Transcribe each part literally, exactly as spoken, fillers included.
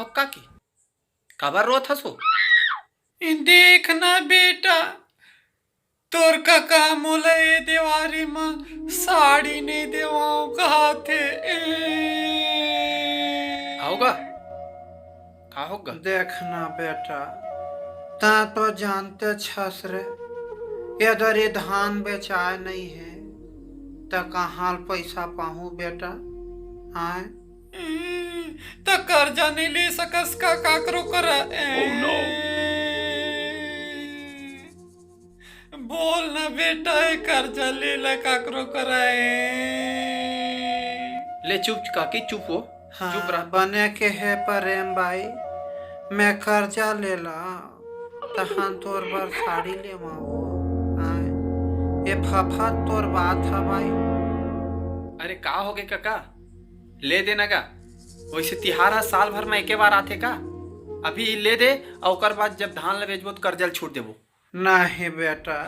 अब काकी, काबर रोत हस ओ? देख ना बेटा, तोर कका मोला ए देवारी म साड़ी नइ देवंव कहत हे। ए। का होगे? का होगे? देख ना बेटा, तैं तो जानते छस रे, ए दरी धान बेचाय नइ हे, त कहाँ ले पइसा पाहूँ बेटा? आय? त करजा नइ ले सकस का काकरो करा? Oh, no! बोल ना बेटा, ए करजा ले ला काकरो करा ए। ले चुप काकी, चुप हो। हाँ, चुप रह। बने कहे प्रेम बाई, मैं करजा ले ला, तहन तोर बर साड़ी लेवंव। आय, ए फफत तोर बात ह बाई। अरे का होगे कका, ले दे ना गा। वइसे तिहार ह साल भर म एके बार आथे का? अभी ले दे, अउ ओकर बाद जब धान ल बेचबो त करजा ल छूट देबो। नहीं बेटा,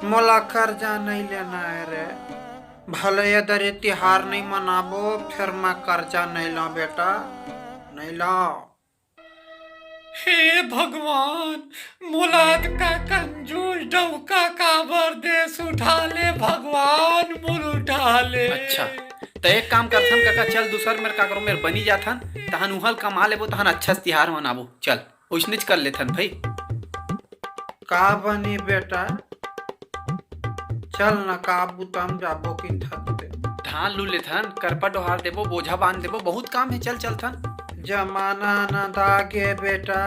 मोला करजा नइ लेना हे रे। भले ए दरी तिहार नइ मनाबो, फेर मैं करजा नइ लंव बेटा, नइ लंव। हे भगवान, मोला अतका कंजूस डउका काबर देस? उठा ले भगवान, मोला उठा ले। अच्छा, त एक काम करथन कका, चल दूसर मेर काकरो मेर बनी जाथन, तहन उहल कमा लेबो, तहन अच्छा से तिहार मनाबो। चल, ओइसनेच कर लेथन भई। का बनी बेटा? चल न, का बुता म जाबो किंथत ते। धान लू लेथन, करपा डोहार देबो, बोझा बांध देबो, बहुत काम हे, चल चलथन। जमाना न दागे बेटा,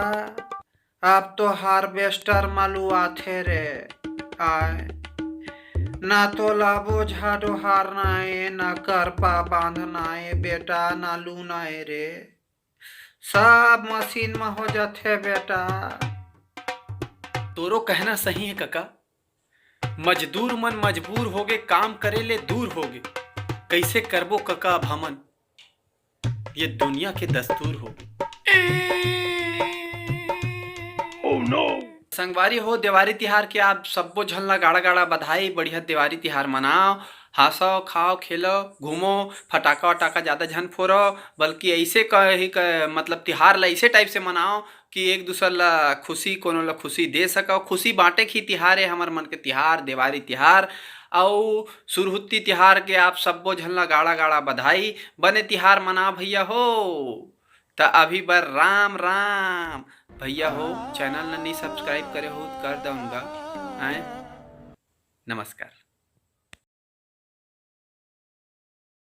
अब तो harvester म लुआथे रे। आय, ना तोला बोझा डोहारना ए, ना करपा बांधना ए बेटा, ना लूना ए रे। सब मशीन म हो जाथे बेटा। तोरो कहना सही हे कका, मजदूर मन मजबूर होगे, काम करे ले दूर होगे। कइसे करबो कका अब हमन, ये दुनिया के दस्तूर होगे। Oh no! संगवारी हो, देवारी तिहार के आप सब्बो झन ला गाड़ा गाड़ा बधाई। बढ़िया देवारी तिहार मनाओ, हंसो, खाओ, खेलो, घूमो, फटाका वटाका ज्यादा झन फोरो, बल्कि ऐसे कही क-, मतलब तिहार ला ऐसे type से मनाओ कि एक दूसर ला खुशी, कोनो ला खुशी दे सको। खुशी बांटे के ही तिहार हे हमर मन के तिहार, देवारी तिहार। अउ सुरहुत्ती तिहार के आप सब्बो झन ला गाड़ा गाड़ा बधाई। बने तिहार मना भैया हो। त अभी बर राम राम। भैया हो, channel ला नहीं subscribe करे हो त कर दउन गा। आय, नमस्कार।